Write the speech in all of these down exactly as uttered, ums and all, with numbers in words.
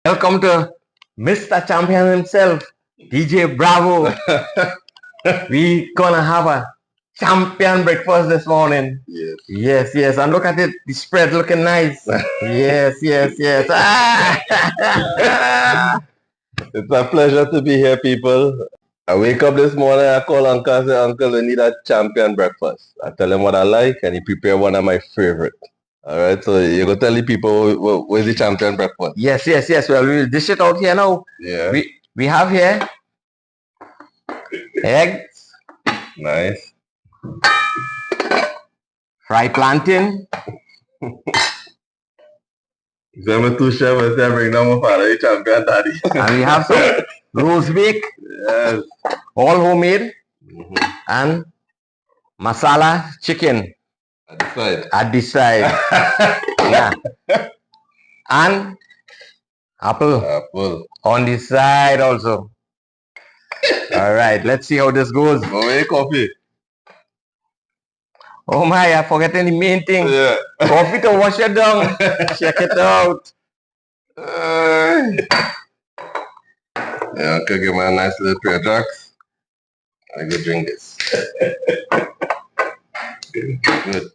Welcome to Mister Champion himself, D J Bravo. We gonna have a champion breakfast this morning. Yes. Yes, yes. And look at it, the spread looking nice. Yes, yes, yes. Ah! It's a pleasure to be here, people. I wake up this morning, I call Uncle, I say, "Uncle, we need a champion breakfast." I tell him what I like, and he prepare one of my favorite. All right, so you go tell the people what, what is the champion breakfast. Yes, yes, yes. Well, we'll dish it out here now. Yeah. We we have here eggs. Nice. Fried plantain. Sema tu chef, sema bring number for the champion daddy. And we have some roast beef. Yes. All homemade. Mm-hmm. And masala chicken. At the side. At the side. Yeah. And apple. Apple. On the side also. All right, let's see how this goes. Away coffee. Oh my, I forget the main thing. Yeah. Coffee to wash it down. Check it out. Uh, yeah, okay, give me a nice little three drugs. I go drink this. Good.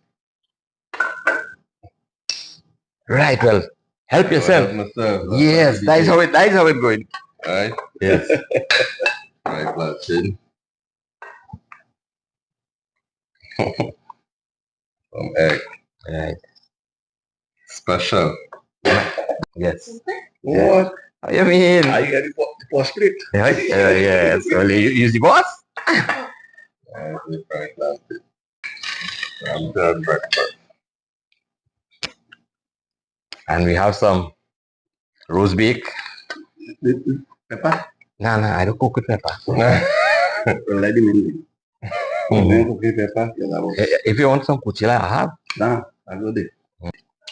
Right, well, help yourself. Help myself. Yes, that is how it, that is how it going. Right? Yes. Right, plantain. Some egg. Right. Special. Yes. What? How you mean? Are you ready for, for split? Yeah, yeah, yes. Well, you, you the boss. Uh, we try that. I'm done breakfast. And we have some roast beef. Pepper? No, no, I don't cook with pepper. Already made. Mm-hmm. I don't cook with pepper. Yeah, that was... Eh, eh, if you want some kuchila, I have. No, I got it.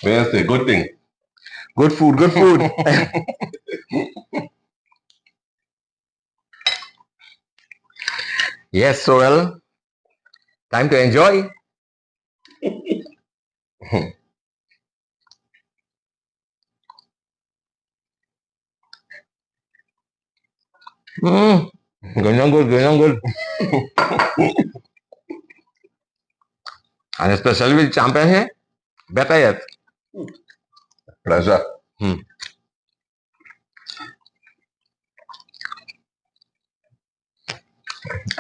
Yes, a good thing. Good food, good food. Yes, so well, time to enjoy. Hmm. Good, good, good, good. And especially with champion here, better yet. Pleasure. Hmm.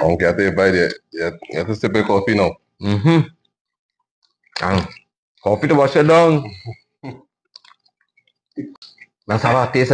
Ong kate bai dia, ya, ya tu sepe coffee no. Mhm. Ang coffee tu bosnya dong. Nah, salah taste.